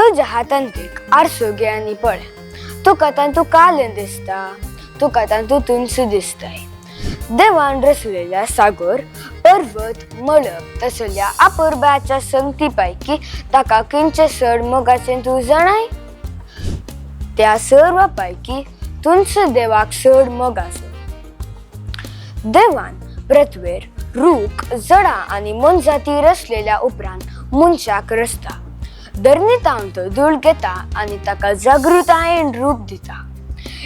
तुज्या हातांत एक आरसो घे आनी पळय, तुका तातूंत कालें दिसता, तुका तातूंत तुनसू दिसताय. देवान रचलेल्या सागर, पर्वत, मळब तसल्या अपुरबायाच्या संगती पैकी ताका खंयचें चड मोगाचें तूं जाणाय? त्या सर्व पैकी तुंच देवाक चड मोग आसा. देवान पृथ्वेर रूख, जडां आनी मोनजाती रचलेल्या उपरांत मनशाक रचता. धरणीतावन तो धूळ घेता आनी ताका जागृतायेन रूप दिता.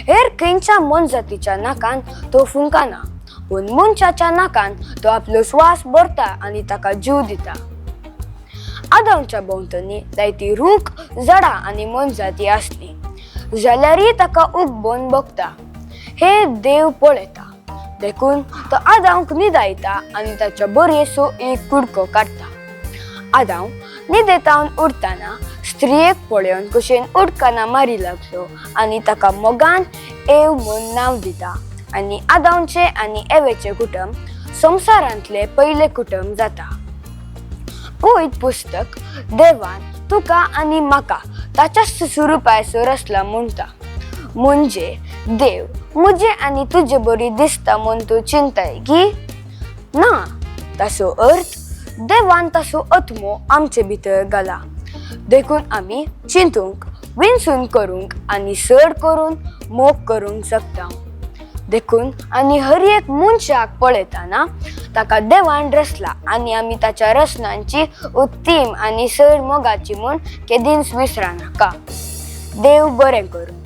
हेर खंयच्या मोनजातीच्या नाकान तो फुंकना, पूण मनशाच्या नाकान तो आपलो श्वास भरता आनी ताका जीव दिता. आदामच्या भोंवतणी जायती रूख, झाडां आनी मोनजाती आसली जाल्यारय ताका उगबोन बगता हे देव पळयता. देखून तो आदांक न्हिदायता आनी ताच्या बरयेचो एक कुडको काडटा. आदांव न्हिदेतावन उरतना स्त्रियेक पळोवन कुशेन उडकाना मारी लागलो आनी ताका मोगान एव म्हूण नांव दिता आनी आदांवचें आनी एवेचें कुटुंब संवसारांतलें पयलें कुटुंब जाता. पवित्र पुस्तक देवान तुका आनी म्हाका ताच्या स्वरुपाचो रचला म्हणटा. म्हणजे देव म्हजे आनी तुजे बरी दिसता म्हूण तूं चिंताय की ना, ताचो अर्थ देवान ताचो आत्मो आमचे भितर घाला, देखून आमी चिंतूंक, विनसून करूंक आनी चड करून मोग करूंक शकता. देखून आनी हर एक मनशाक पळयतना ताका देवान रचला आनी आमी ताच्या रचनांची उत्तीम आनी चड मोगाची म्हूण केदींच विसरानाका. देव बरें करूं.